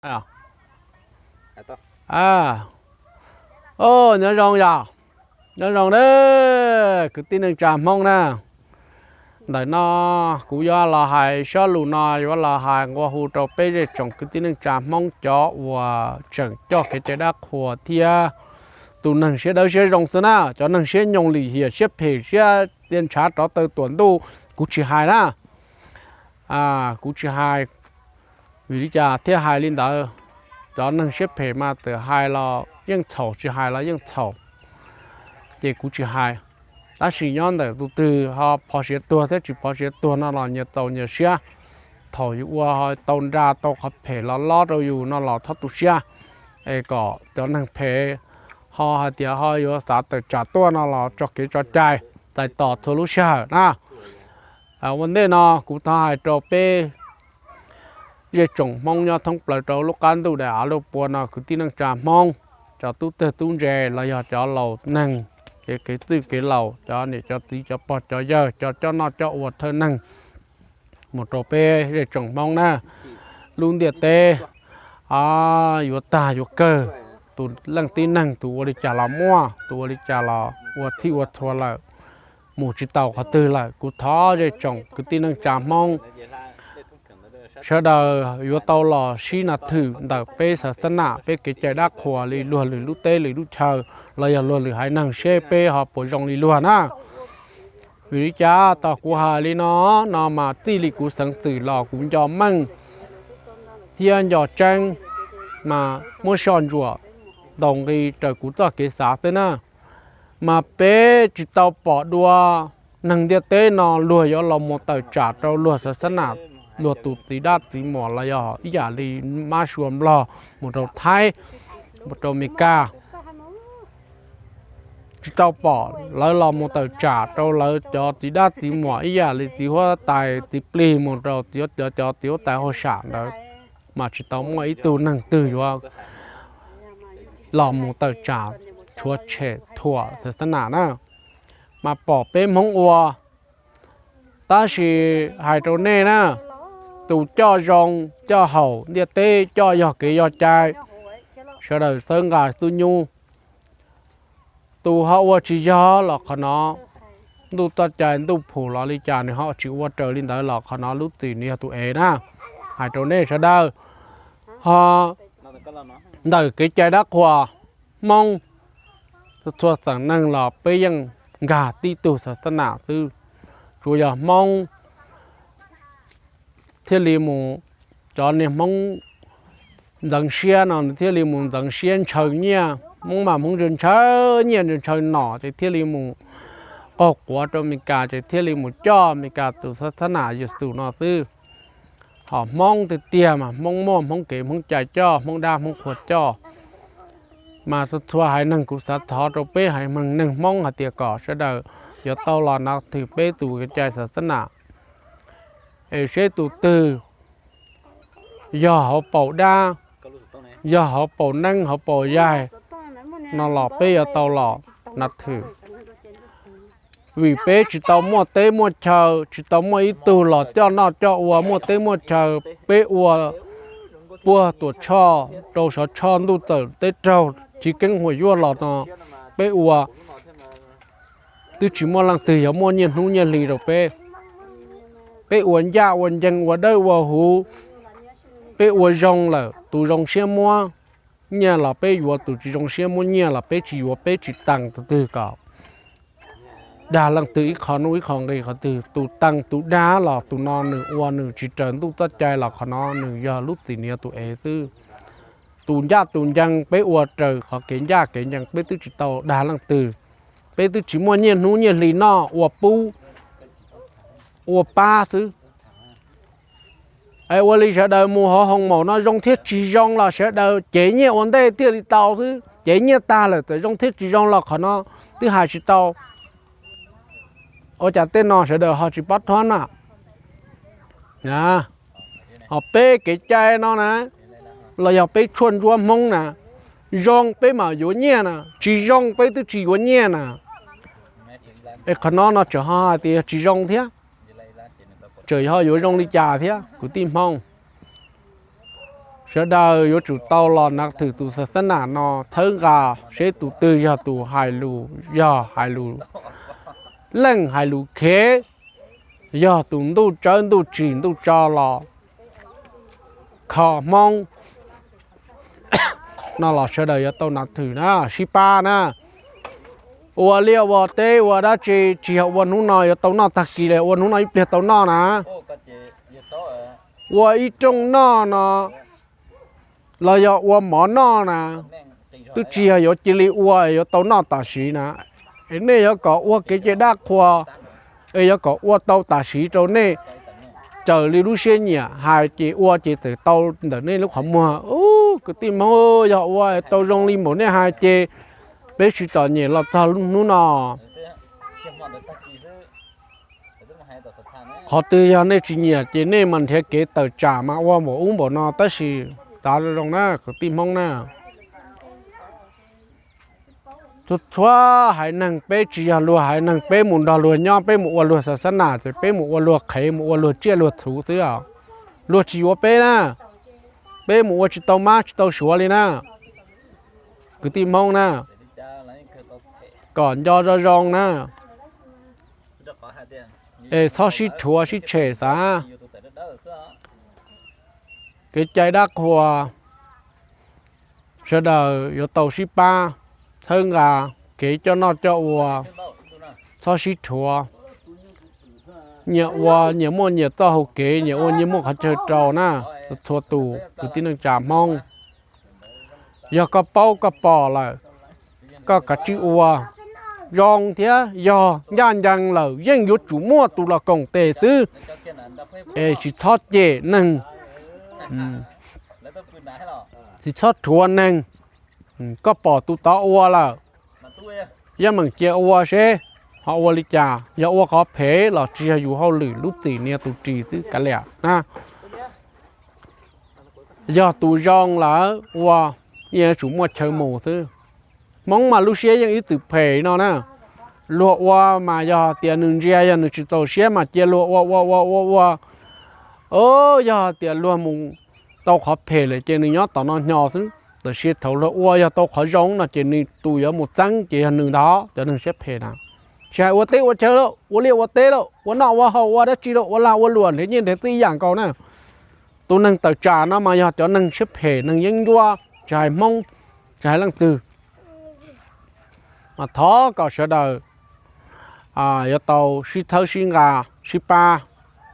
Nyob zoo yog, nyob zoo na, kwv tij neej tsa Hmoob na. Ntawm no kuv yuav los hais sob lus no yuav los hais nqua hu rau peb zej tsoom kwv tij neej tsa Hmoob cov uas tseem coj kev cai dab qhuas thiab tus neeg siab dawb siab zoo xwb na, cov neeg siab nyoos lim hiam siab phem siab tias ntshav rov taw tuam ntuj, kuv tsis hais na. Kuv tsis hais. Vim li cas thiaj hais li ntawd? Cov neeg siab phem mas txawm hais los yeej txhaum, tsis hais los yeej txhaum, ces kuv tsis hais. Tab sis nyob ntawm tus twg ho phov siav tuag thiab tsis phov siav tuag no los nyias txaus nyias siab. Thaum yus ua tau nra tau qhov phem los lob rau yus no los txhob tu siab, es kom cov neeg phem ho hais tias ho yuav xav tawm tsam tuaj no los tso kev tso cai, txais tos txhua lub sij hawm na. Ua ntej no kuv thov hais rau peb zej tsoom Hmoob nyob thoob plaws rau lub qab ntuj daim av lub pua no, kwv tij neej tsa Hmoob, cov tub txawg tub ntse los yog cov laus neeg, kev kev txwj kev laus, cov niam cov txiv cov pog cov yawg, cov coj noj coj ua thawj neeg, mus rau peb zej tsoom Hmoob na. Lub ntiaj teb yuav tag yuav kawg, tus leej tib neeg tus ua li cas los muaj, tus ua li cas los ua thij ua txhua lawm, mus tsis tau qhov twg lawm. Kuv thov zej tsoom kwv tij neej tsa Hmoob sawv daws yuav tau los sib nas thwm ntawm peb xav xab nam peb kev cai dab qhuas li luag lwm lub teb lwm lub chaw los yog luag lwm haiv neeg seb peb ho puas zoo li luag na. Vim li cas tau kuv hais li no, no mas txij li kuv xeev txwm los kuv nco meej thiab nco tseeb, mas muab soj ntsuam ntaus nqi raws kuv txoj kev xav xwb na. Mas peb tsis tau pom dua neeg ntiaj teb no luag yuav los mus tawm tsam rau luag xav xab nam, luag tus txiv dab txiv muam los yog ib yam li mab sua nplog mus rau Thaib, mus rau Mes Kas. Tsis tau pom lawv los mus tawm tsam rau lawv cov txiv dab txiv muam ib yam li txiv huab tais txiv plig mus rau cov cov txiv huab tais hauj sam ntawd, mas tsis tau muaj ib tug neeg twg yuav los mus tawm tsam tshuav tshem thuam xav xab nam na. Mas pom peb Hmoob ua, tab sis hais rau nej na, tus coj zoo coj haum ntiaj teb coj yog kev yog cai, sawv daws xawb nqa xub nyub. Tus ho ua tsis yog los qhov no, ntuj txoj cai ntuj phum los li cas nws ho tsis ua raws li ntawd los qhov no lub txim nws yog tus ev na. Hais rau nej sawv daws, ho ntawm kev cai dab qhuas Hmoob, txhua xeem neeg los peb yeej nkag tib tug xav xab nam xwb. Tsuas yog Hmoob thiaj li mus, cov niag Hmoob ntxeev siab no nws thiaj li mus ntxeev siab ntshaw nyiaj. Hmoob mas Hmoob ntshaw nyiaj ntshaw nom ces thiaj li mus qaug quav rau Mes Kas ces thiaj li mus coj Mes Kas tus xav xab nam Yexus no xwb. Ho Hmoob tiag tiag mas Hmoob muaj Hmoob kev Hmoob cai coj, Hmoob dab Hmoob qhua coj. Mas txhua txhua haiv neeg kuv xav thov rau peb haiv neeg Hmoob hais tias kom sawv daws yuav tau los nav thwm peb tus kev cai xav xab nam, es seb tus twg yog hauv paus dab, yog hauv paus neeb hauv paus yaig no los peb yuav tau los nav thwm. Vim peb tsis tau muaj teb muaj chaw, tsis tau muaj ib tug los coj noj coj ua muaj teb muaj chaw. Peb ua puag Tuam Tshoj rau Sov Tshoj, ntuj txawm teb raug chiv keeb huam yuaj los no, peb ua twb tsis muaj leej twg yuav muaj nyiaj hnub nyiaj hli rau peb. Peb ua ncaj ua ncees ua dawb ua huv, peb ua zoo lawm tus zoo siab muab nyiaj los peb yuav, tus tsis zoo siab muab nyiaj los peb tsis yuav, peb tsis tees tus twg kom dag leej twg ib qho nuj ib qho nqi. Qhov twg tus tees tus dag los tus no nws ua nws tsis raws ntuj txoj cai los qhov no nws yog lub txim nias tus ev xwb. Tus ncaj tus ncees peb ua raws qhov kev ncaj kev ncees, peb twb tsis tau dag leej twg. Peb twb tsis muaj nyiaj hnub nyiaj hli noj ua pub ua pab xwb. Es ua li sawv daws mus hauv hoo maum no zoo thiab tsis zoo los sawv daws cev nyiaj ua ntej thiaj li tau xwb. Cev nyiaj tag lawm txawm zoo thiab tsis zoo los qhov no twb hais tsis tau. Ua cas tej no sawv daws ho tsis paub thob na? Ho peb kev cai no na, los yog peb tshuaj ntsuab Hmoob na, zoo peb mam yuav nyiaj na, tsis zoo peb twb tsis yuav nyiaj na. Es qhov no no tseem ho hais tias yog tsis zoo thiab, tseem ho yuav zoo li cas thiab kwv tij Hmoob? Sawv daws yuav tsum tau los nav thwm tus xas xab nam no, thawb nqa seb tus twg yog tus hais lus, yog hais lus leej hais lus khev, yog tus ntuj tsawb ntuj tsim ntuj tso los kho Hmoob no los sawv daws yuav tau nav thwm na, sib pab na. Ua liaj ua teb ua dab tsi tsis yog ua hnub no yuav tau noj tag kis li, ua hnub no ib pliag tau noj na. Ua ib rooj noj no los yog ua mov noj na, twb tsis yog yuav cia li ua yuav tau noj tam sim na. Es nej yuav kom ua kev cai dab qhuas, es yuav kom ua tau tam sim rau nej raws li lub siab nyiam hais ces ua ces txawm tau ntawm nej lub qhov muag. Ub, kwv tij Hmoob, yog ua tau zoo li npaum nej hais ces peb sib txom nyem los txog hnub no. Qhov twg yog nej tsis nyiam ces nej mas nrhiav kev tawm tsam mas ua npaum ub npaum no tab sis tav zoo zoo na kwv tij Hmoob na. Txhua txhua haiv neeg peb tsis yog luag haiv neeg, peb mus nrog luag nyob, peb mus ua luag xas xab nam ces peb mus ua luag qhev, mus ua luag tsiaj luag txhu xwb os. Luag tsis yuav peb na, peb mus ua tsis tau mab tsis tau suav li na. Kwv tij Hmoob na, kom nco zoo zoo na, es txhob sib rhuav sib tshem xav. Kev cai dab qhuas, sawv daws yuav tau sib pab, thawb nqa kev coj noj coj ua, txhob sib rhuav. Nyias ua nyias muaj nyias txoj hau kev, nyias ua nyias muaj qhov chaw rau na. Txhua tus kwv tij neej tsa Hmoob, yog koj paub koj pom lawm, koj kav tsij ua zoo thiab, yog ncaj ncees lawm yeej yuav tsum muaj tus los koom tes xwb. Es tsis txhob cem neeg, tsis txhob rhuav neeg. Koj pom tus tod ua lawm, yeej meem cia ua seb ho ua li cas. Yog ua qhov phem los tsis yog yus hauj lwm, lub txim nias tus ris xwb kav liam na. Yog tus zoo lawm ua, yeej yuav tsum muaj chaw mus xwb. Hmoob mas lub siab yeej ib txwm phem no na. Luag ua mas yog tias nws ntsia yog nws tsis txaus siab mas cia luag ua ua ua ua ua. Yog tias luag mus tau qhov phem lawm ces nws nyob tom no hnyo xwb. Tab sis thaum luag ua yog tau qhov zoo no ces nws tus yuav mus txeeb ces yog nws ntag, cov neeg siab phem na. Tsis hais ua teb ua chaw lauj, ua liaj ua teb lauj, ua noj ua haus, ua dab tsi lauj, ua lag ua luam, nrhiav nyiaj nrhiav txiaj ib yam nkaus na. Tus neeg tawm tsam no mas yog cov neeg siab phem, neeg yeeb ncuab, tsis hais Hmoob, tsis hais leej twg. Mas thov kom sawv daws yuav tau sib txhawb sib nqa, sib pab.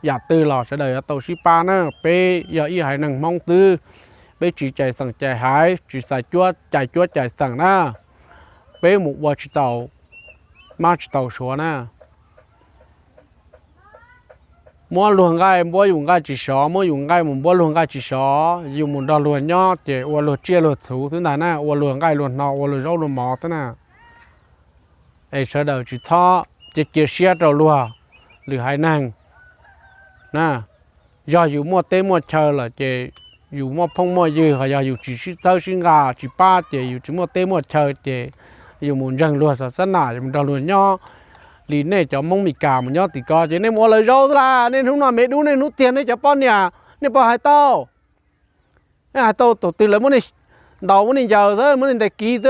Yam twg los sawv daws yuav tau sib pab na. Peb yog ib haiv neeg Hmoob xwb, peb tsis cais xeem cais haiv, tsis xaiv cuab cais cuab cais xeem na. Peb mus ua tsis tau mab tsis tau suav na. Muab luag nqaij npuab yus nqaij tsis sov, muab yus nqaij mus npuab luag nqaij tsis sov, yus mus nrog luag nyob ces ua luag tsiaj luag txhu xwb ntag na, ua luag nqaij luag hno, ua luag zaub luag mov xwb na. Es sawv daws tsis txhob cia cia siab rau luag lwm haiv neeg na. Yog yus muaj teb muaj chaw lawm ces yus muaj phooj muaj ywg, ho yog yus tsis sib txhawb sib nqa tsis pab ces yus tsis muaj teb muaj chaw ces yus mus ntseeg luag xas xab nam, yus mus nrog luag nyob li nej cov Hmoob Mes Kas mus nyob tim ko ces nej mus ua lawv zaub xwb las. Nej hnub no me dub, nej hnub tiag nej cov poj niam, nej puas hais tau? Nej hais tau tus twg lawv muab nej ntaus, muab nej ncaws xwb, muab nej ntes kiv xwb.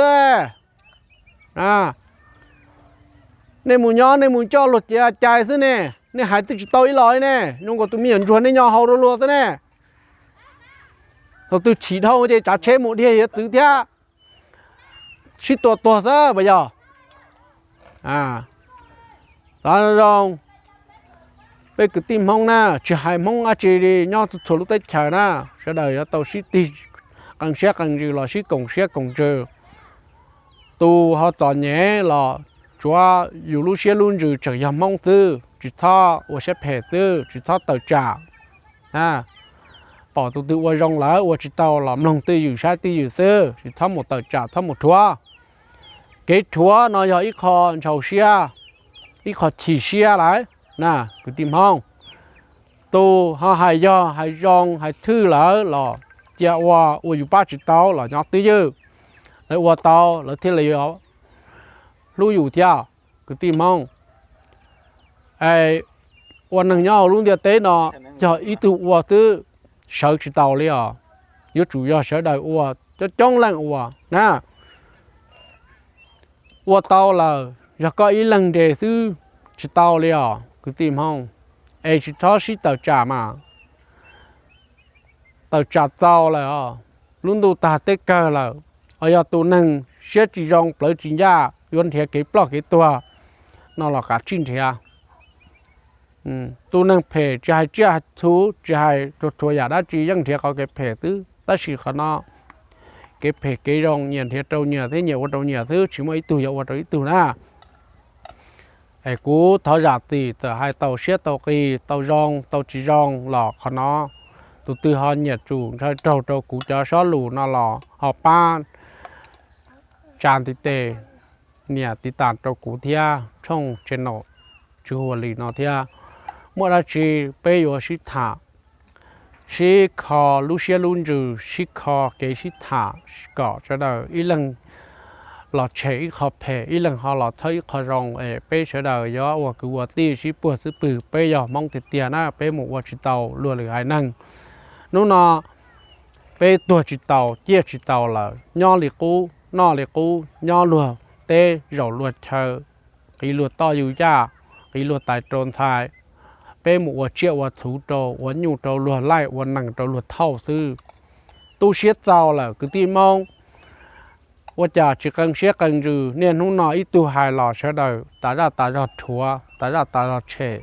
Nej mus nyob nej mus coj luag cev cai xwb ne, nej hais twb tsis tau ib los li ne, zoo nkaus tus me nyuam ntsuag nej nyo hau rau luag xwb ne. Thaum twg chim dhau ces tsav tsheb mus dhia hiav txwv thiab, sib tua tuag xwb puas yog? Xav zoo, peb kwv tij Hmoob na, tsis hais Hmoob dab tsi li nyob txhua txhua lub teb chaws na, sawv daws yuav tau sib tig qee siab qee ntsws los sib koom siab koom ntsws. Tus ho txom nyem los tsuav yus lub siab lub ntsws tseem yog Hmoob xwb, tsis txhob ua siab phem xwb, tsis txhob tawm tsam. Pom tus twg ua zoo lawm ua tsis tau los mloog twj ywm saib twj ywm xwb, tsis txhob mus tawm tsam txhob mus rhuav. Kev rhuav no yog ib qho ntshaus siab, ib qho chim siab lawm na kwv tij Hmoob. Tus ho hais yog hais zoo hais thwj lawm los cia ua, ua yus pab tsis tau los nyob twj ywm. Lawv ua tau lawv thiaj li hlub yus thiab kwv tij Hmoob. Ua neeg nyob hauv lub ntiaj teb no yog ib tug ua twb sawv tsis tau li os. yuav tsum yog sawv daws ua coob coob leej ua na. Ua tau lawm yog koj ib leeg nres xwb tsis tau li os kwv tij Hmoob, es tsis txhob sib tawm tsam mas tawm tsam txaus lawm os. Lub ntuj tag teb kawg lawm, os yog tus neeg siab tsis zoo plawv tsis ncaj yuav nrhiav kev ploj kev tuag no los kav tsij nrhiav. Tus neeg phem tsis hais tsiaj hais txhu, tsis hais txhua txhua yam dab tsi yeej nrhiav qhov kev phem xwb, tab sis qhov no kev phem kev zoo nyias nrhiav rau nyias thiab nyias ua rau nyias xwb, tsis muaj ib tug yuav ua rau ib tug na. Es kuv thov zam txim txawm hais tau siab tau qis, tau zoo tau tsis zoo los qhov no, tus twg ho nyiam tsum ntshaw raug rau kuv cov sob lus no los ho pab tsa ntiv tes, nias tiv tas rau kuv thiab tshooj channel Tswv Huas Lis no thiab. Muaj dab tsi peb yuav sib tham, sib kho lub siab lub ntsws, sib kho kev sib tham kom sawv daws ib leeg los tshem ib qho phem, ib leeg ho los txhawb ib qho zoo, es peb sawv daws yuav ua kwv ua tij sib puag xwb pwg. Peb yog Hmoob tiag tiag na, peb mus ua tsis tau luag lwm haiv neeg. Hnub no peb tuag tsis tau, ciaj tsis tau lawm, nyob li qub noj li qub, nyob luag teb zaum luag chaw, qiv luag toj yug yaj, qiv luag tais rau ntxhais, peb mus ua tsiaj ua txhu rau, ua nyuj rau luag laij, ua nees rau luag thauj xwb. Tu siab txaus lawm kwv tij Hmoob, ua cas tsis qee siab qee ntsws? Niaj hnub no ib tug hais los sawv daws tas zaj tas zog rhuav, tas zaj tas zog tshem,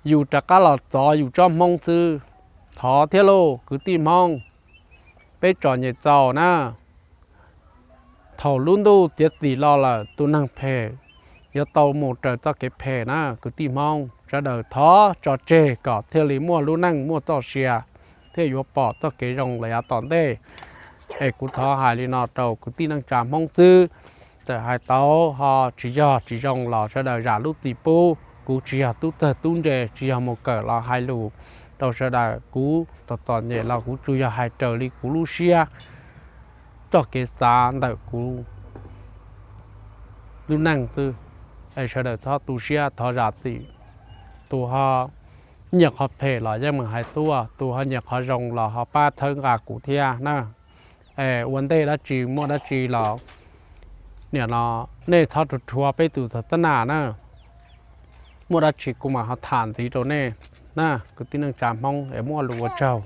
yus rov qab los txov yus tsob Hmoob xwb. Thov thiab lauj kwv tij Hmoob, peb tsom nyem txaus na. Thaum lub ntuj tiav txim los lawm tus neeg phem yuav tau mus raws txoj kev phem na kwv tij Hmoob. Sawv daws thov tso tseg kom thiaj li muaj lub neej muaj txoj sia, thiaj yuav pom txoj kev zoo los yav tom ntej. Es kuv thov hais li no rau kwv tij neej tsa Hmoob xwb, txawm hais tau ho tsis yog tsis zoo los sawv daws zam lub txim pub. Kuv tsis yog tub txawg tub ntse, tsis yog mus kawm los hais lus rau sawv daws, kuv txom txom nyem los kuv tsuas yog hais raws li kuv lub siab, txoj kev xav ntawm kuv lub neej xwb. Es sawv daws txhob tu siab, thov zam txim. Tus ho nyiam qhov phem los yeej meem hais tuaj, tus ho nyiam qhov zoo los ho pab thawb nqa kuv thiab na. Es ua ntej dab tsi muaj dab tsi los nim no nej txhob rhuav rhuav peb tus xab nas na. Muaj dab tsi kuv mam ho tham ntxiv rau nej na kwv tij neej tsa Hmoob, es muaj lus ua tsaug.